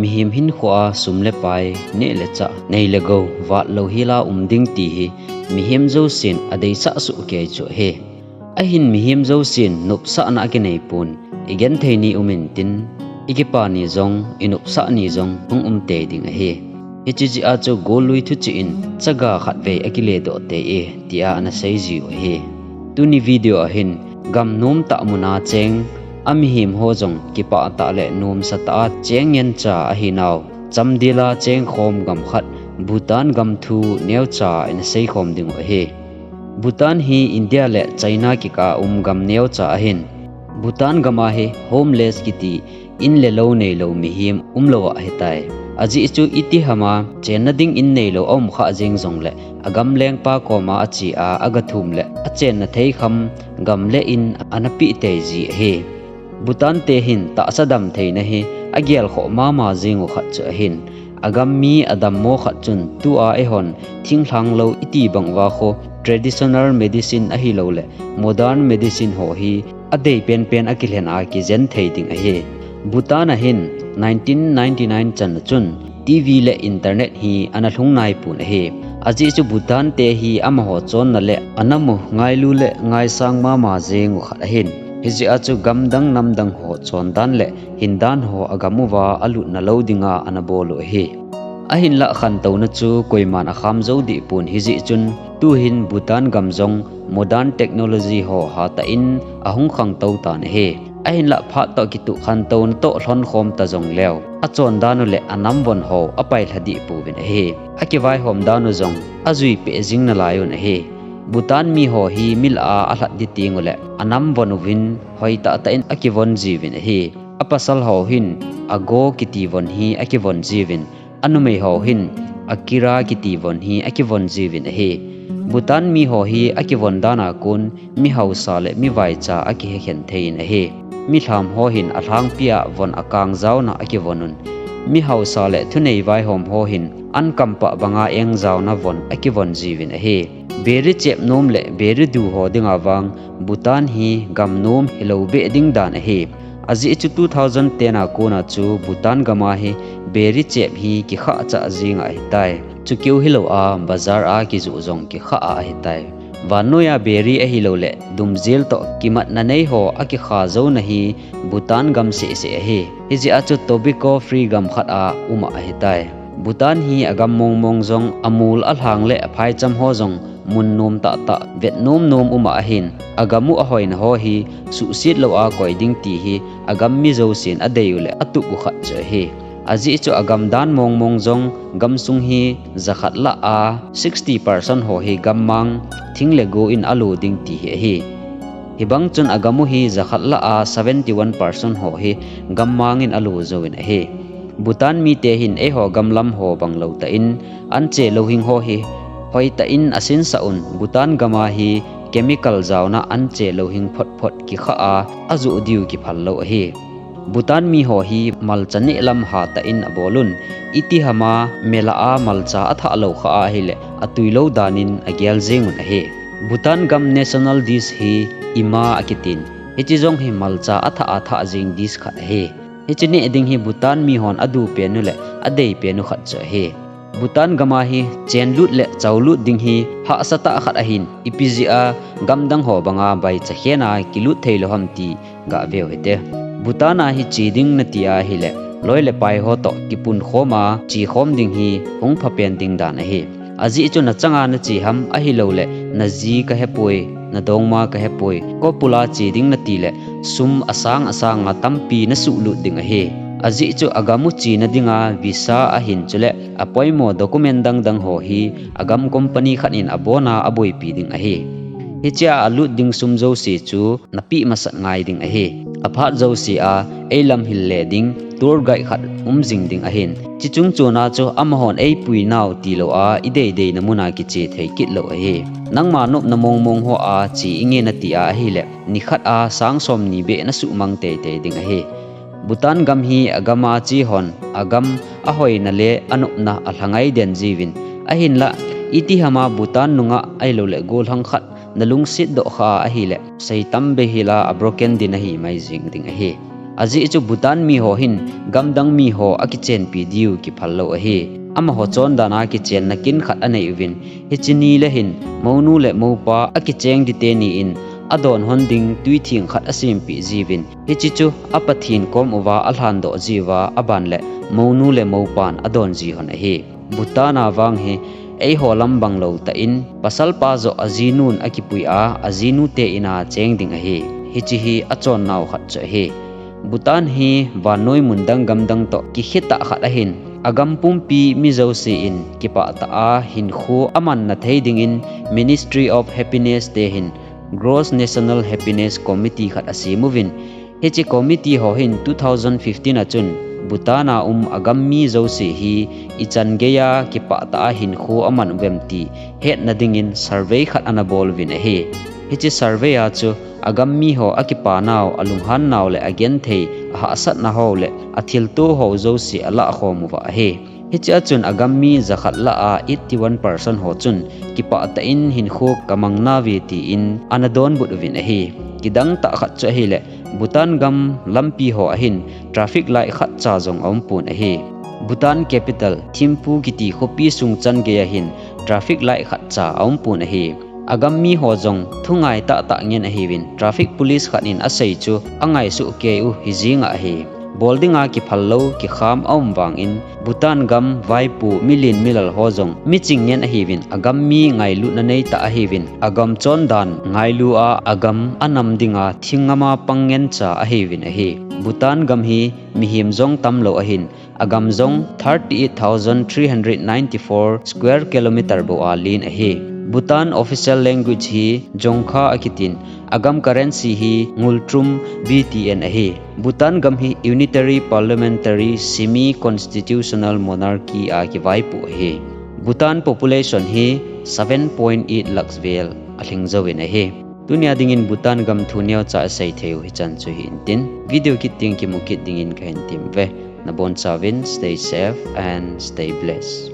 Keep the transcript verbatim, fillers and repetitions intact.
mihem hinkhoa sum le pai, neh le chah, nei le gou, vat lou hila um ding ti hi mihem jousen adeisah soh kei chu ahi. Ahin mihem jousen nopsahna akinei pon, igenthei ni um intin, ikipa ni jong, inopsah ni jong hung um tei ding ahi. Hiche jeh a chu gollui thuchih in chaga khatvei akile doh tei e, tia ana sei jiu ahi. Tuni video a hin, gam nomtah muna cheng, amihem ho jong kipah tah le nomsa tah a cheng ngencha ahinau, chamdel a chengkhom gam khat, Bhutan gam thu neocha ina seikhom dingu ahi. Bhutan hi India le China kikah a um gam neocha ahin, Bhutan gam a hi homeless kiti in le lou neilou mihem umlou ahitai. Ajeh chu itihama chenna ding in neilou aum kha jeng jongle, agam lengpa koma ache a, agathum le achenna theikham gam le in ana peh tei ji ahi. Bhutan te hin tahsa damtheina hi agelkhoh mama jengu khat chu ahin, agam mi adammo khat chun tua eihon thinglhang lou iti banguva kho traditional medicine ahiloule modern medicine ho hi adei penpen akilhen a kijen thei ding ahi. Bhutan a hin nineteen ninety-nine channa chun TV le internet hi ana lhung naipon ahi. Ajeh chu Bhutan te hi amaho chonna le anamu ngailu le ngaisang mama jengu khat ahin, hijeh a chu gamdang namdang ho chondan le hindan ho agam uva alutna lou dinga ana bol u ahi. Ahinlah khantouna chu koiman akham jou dehpon hijeh chun tuhin Bhutan gam jong modern technology ho hatah in ahung khangtou tan ahi. Ahinlah phat toh kituh khantouna toh lhonkhom ta jongleu, achondan u le anamvon ho apailha dehpouvin ahi. Akivaihom dan u jong ajuipeh jing nalaiyun ahi. Bhutan miho hi milah a alhat ding tengule anamvon uvin hoitah tah in akivon jiuvin ahi. Apasal ho hin Ago kiti von hi akivon jiuvin, anumei ho hin Akira kiti von hi akivon jiuvin ahi. Bhutan miho hi akivon dana kon mihausa le mivaicha akihekhen thei in ahi. Milham ho hin alhangpia von akang jaona akivon un, mihausa le thunei vaihom ho hin ankampah banga eng jaona von akivon jiuvin ahi. Beri chep nom le beri du ho dinga vang Bhutan hi gam nom hilou beh ding dan ahi. Ajeh chu two thousand ten a kona chu Bhutan gama hi beri chep hi kikhahchah jinga ahitai. Chukeu hilouva bazar a kijoh jong kikhah a ahitai. Vannoiya beri ahiloule dumjel toh kimatna neiho akikha jouna hi Bhutan gam sehseh ahi. Hijeh a chu tobacco free gam khat a uma ahitai. Bhutan hi agam mongmong jong amol alhang le aphaicham ho jong mun nom tahtah vet nomnom uma ahin, agam u ahoina ho hi suhset lou a koi ding ti hi agam mi jousen adeiu le atup u khat chu ahi. Ajeh chu agam dan mongmong jong gamsung hi jakhat lah a sixty percent ho hi gammang thing le go in alo ding ti hi ahi. Hibang chun agam u hi jakhat lah a seventy one percent ho hi gammang in alo jouvin ahi. Bhutan mite hin eiho gamlam ho bang lou tah in anche louhing ho hi hoitah in asinsah un, Bhutan gama hi chemical jaona anche louhing photphot kikhah a ajoh diu kiphal lou ahi. Bhutan miho hi malcha nehlam hatah in abolun, itihama melah a malcha athah lou khah a ahile atwi lou dan in agel jengun ahi. Bhutan gam national dish hi ima akitin, hiche jong hi malcha athah athah jeng dish khat ahi. Hiche neh ding hi Bhutan mihon adupen u le adeipenu khat chu ahi. Bhutan gama hi chenlut le chaolut ding hi hahsatah khat ahin, ipi jeh a gamdang ho banga baicha khena kilut theilou ham ti gaveu hite. Bhutan a hi che ding nati ahile loi le pai ho toh kipunkhoma chekhom ding hi hung phapen ding dan ahi. Ajeh chu nachanga nache ham ahiloule naji kahepoi, nadongma kahepoi, kopula che ding natile sum asang asanga tampi nasuhlut ding ahi. Ajeh chu agam u chena dinga visa ahin chule apoimo document dangdang ho hi agam company khat in abona aboipi ding ahi. Hichea alut ding sum jouse chu napeh masat ngai ding ahi. Aphat jouse a eilamhil le ding tour guide khat umjing ding ahin, chuche chungchona chu amahon eipuinau tilou a ideideina muna kiche thei kit lou ahi. Nangma nopna mongmong hoa che inge nati a ahile nikhat a sang somni beh nasuhmang teitei ding ahi. Bhutan gam hi agama chehon agam ahoina le anopna alhangai den jiuvin, ahinlah itihama Bhutan nungah ahiloule gollhang khat nalungset doh khah a ahile seitam beihela abroken din ahi mai jeng ding ahi. Ajeh chu Bhutan mi ho hin gamdang mi ho akichenpi diu kiphal lou ahi. Amaho chondan a kichenna kin khat anei uvin, hiche ni le hin mounu le moupa akicheng dite ni in adon hon ding tui thing khat asempeh jiuvin, hiche chu a Pathen kom uva alhan doh jiuva aban le mounu le moupan adon ji hon ahi. Bhutan a vang hi eiho lam bang lou tah in, pasalpa joh ajinun akipui a, ajinute in a cheng ding ahi. Hiche hi achonnau khat chu ahi. Bhutan hi vannoi mun dang gamdang toh kikhe tah khat ahin, agam pumpi mi jouse in kipah tah a hinkho amanna thei dingin Ministry of Happiness te hin Gross National Happiness Committee khat asem uvin, hiche committee ho hin two thousand fifteen a chun Bhutan a um agam mi jouse hi ichan geiya kipah tah a hinkho aman uvem ti hetna dingin survey khat ana bol uvin ahi. Hiche survey a chu agam mi ho akipanau, alunghan nau le agenthei, ahahsatna ho le athilto ho jouse alah khom uva ahi. Hiche a chun agam mi jakhat lah a eighty one percent ho chun kipah tah in hinkho kamang nauve tin ana donbut uvin ahi. Kidang tah khat chu ahile, Bhutan gam lampi ho a hin traffic light khatcha jong aumpon ahi. Bhutan capital Thimphu kiti khopi sung chan geiya hin traffic light khatcha aumpon ahi. Agam mi ho jong thungai tahtah ngen ahiuvin, traffic police khat in asei chu angaisuh kei u hijing ahi. Bol dinga kiphal lou kikham aum vangin, Bhutan gam vaipo milen milal ho jong miching ngen ahiuvin, agam mi ngailutna neitah ahiuvin, agam chondan ngailu a agam anam dinga thing ngama pang ngen cha ahiuvin ahi. Bhutan gam hi mihem jong tamlou ahin, agam jong thirty eight thousand three hundred ninety four square kilometer bou a len ahi. Bhutan official language hi Dzongkha akitin, agam currency hi Ngultrum B T N ahi. Bhutan gam hi unitary parliamentary semi-constitutional monarchy a kivaipo ahi. Bhutan population hi seven point eight lakhs vel alhing jouvin ahi. Tunia dingin Bhutan gam thu neocha isei theiu hichan chu hi'ntin, video kit ding kimu kit dingin kahin temve. Nabonchauvin stay safe and stay blessed.